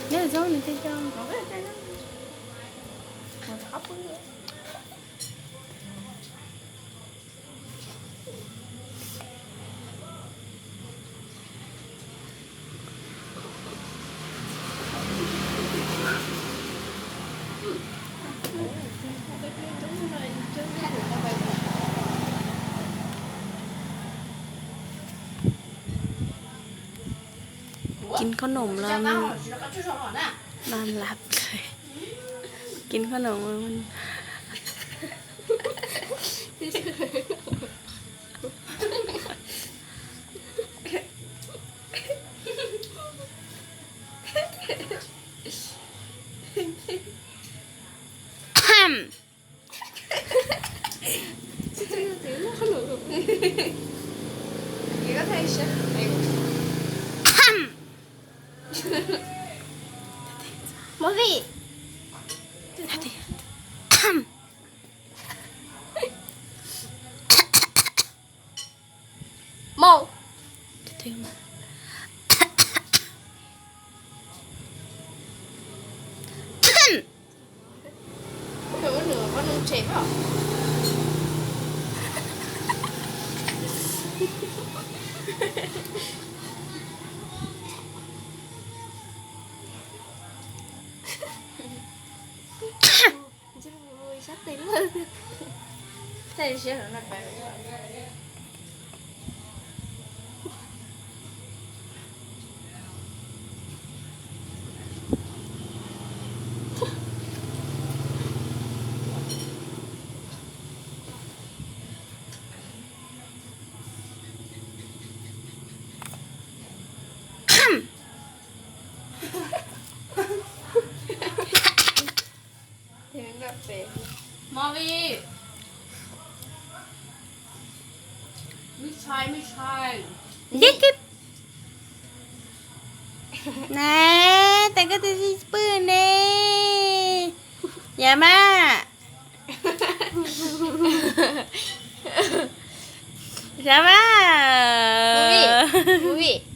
Nyob zoo nws thiaj coj. Kin khoom noj los, kin khoom noj. Movie. Movie. Movie. ไม่ใช่ ไม่ใช่ Dib kib. Nab, tes koj twb tsis pw ne. Yav mas. Yav mas. Movie. Movie.